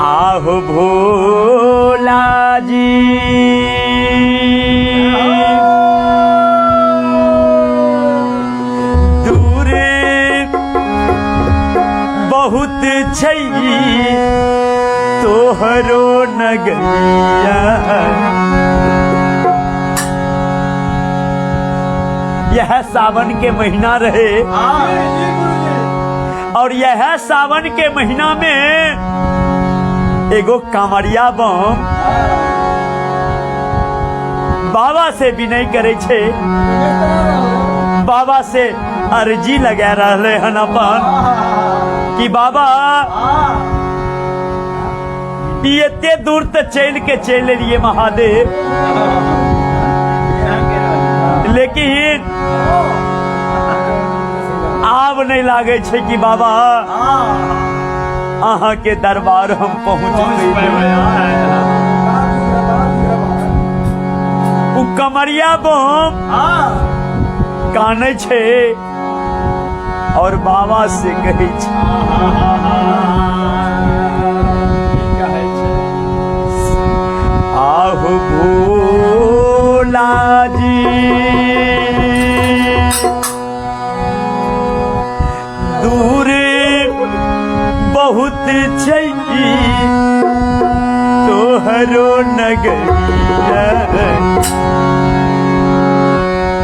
आहो भोला जी दूर बहुत छै तोहरो नगरिया। यह सावन के महीना रहे और यह सावन के महीना में एगो कांवरिया बम बाबा से विनय करे छे, बाबा से अर्जी लगा रहे हन अपन कि बाबा ई एते दूर त चल के चल एलिए महादेव, लेकिन आब नहीं लागे छे कि बाबा अहाँ के दरबार हम पहुंच गए। उ कमरिया बम कानै छे और बाबा से कहै छे, आहु भोला जी दूर बहुत छै तोहरो नगरिया,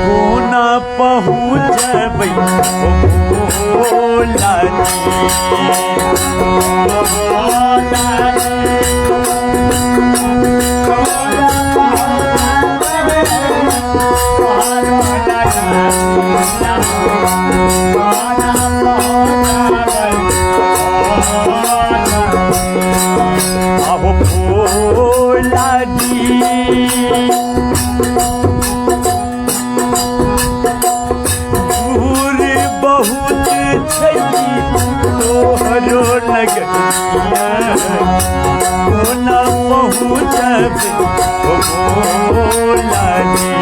कोना पहुँचबै भोला जी। आहो भोला जी दूर बहुत छै तोहरो नगरिया, कोना पहुँचबै भोला जी।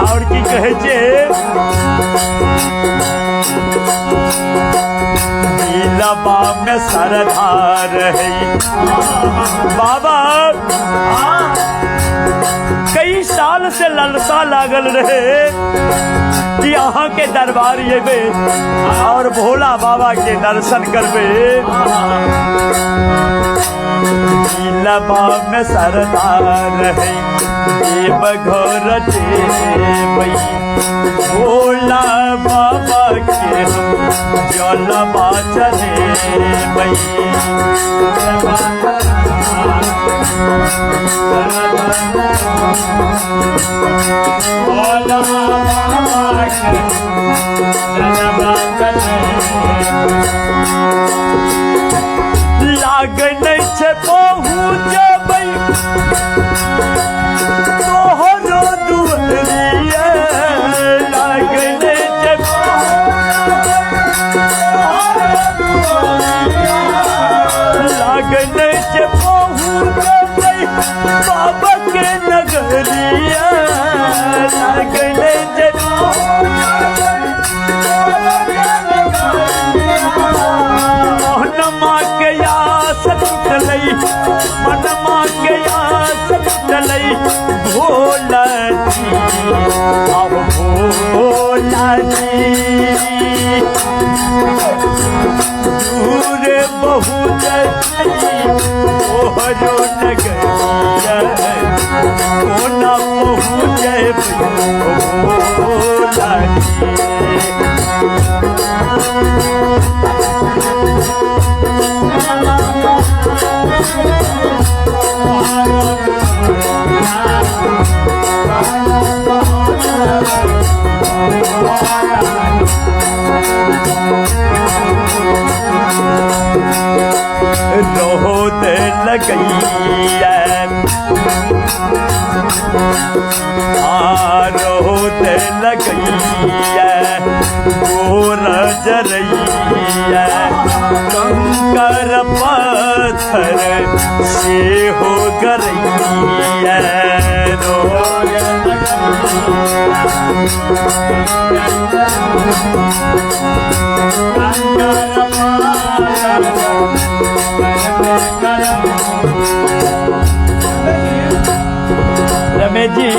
और की कहै छै, दिलबा में श्रद्धा रहे बाबा, कई साल से ललसा लागल रहे कि अहाँ के दरबार एबे और भोला बाबा के दर्शन करबे। दिलबा में श्रद्धा रहे देव घर जेबै, भोला बाबा के जलवा चढ़ेबै। भोला बाबा के जलवा चढ़ेबै। लागै नहि छै पहुँचबै तोहरो दुआरिया, लागै नहि छै लागै नहि छै पहुँचबै बाबा के नगरिया, लागै नहि छै मनमा के आस टूटलै, मनमा के आस टूटलै भोला जी। आहो भोला भोला जी, दूर बहुत छै तोहरो नगरिया, कोना पहुँचबै भोला जी। रोत लगैया, आ रोत लगैया, गोर जरैया, कंकर पत्थर से हो गरैया। रमेश जी,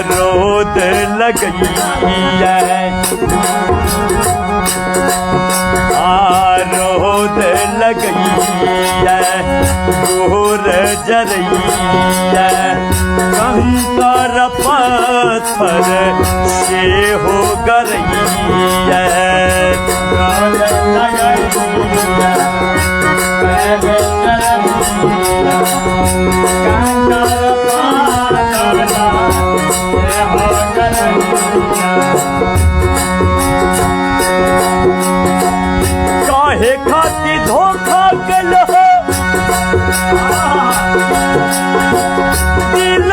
रोद लगैया, रोद लगैया, गोर जरैया, कंकर पत्थर से हो गरैया। काहे खाती धोखा कल दिल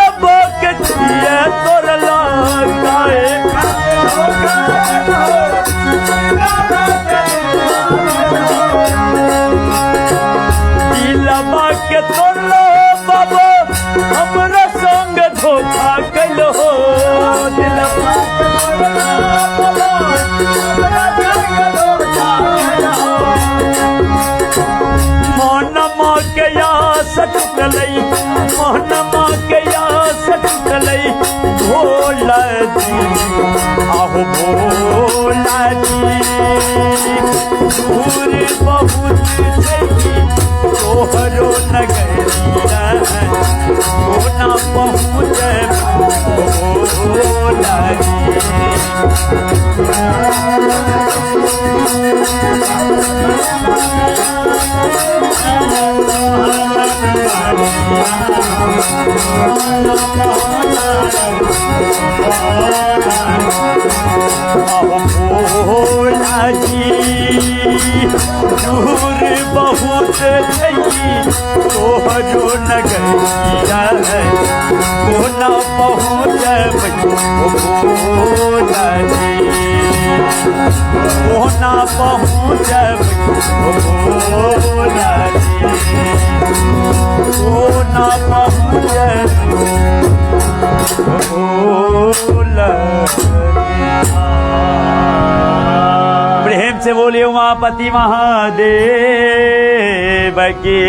के छिए तोरला, काहे दिलबा के तोरला बाबा, हमरा संग धोखा कल हो। दिलबा के तोरला बाबा, हमरा संग धोखा कल हो। मोनमा के आस टूटलै, मोनमा के आस टूटलै भोला जी, आहो भोला जी, दूर बहुत छै तोहरो नगरिया, कोना पहुँचबै भोला जी। आहो भोला जी, दूर बहुत छै तोहरो नगरिया, कोना पहुँचबै भोला जी, कोना पहुँचबै भोला जी, कोना पहुँचबै भोला। प्रेम से बोलिए उमापति महादेव की।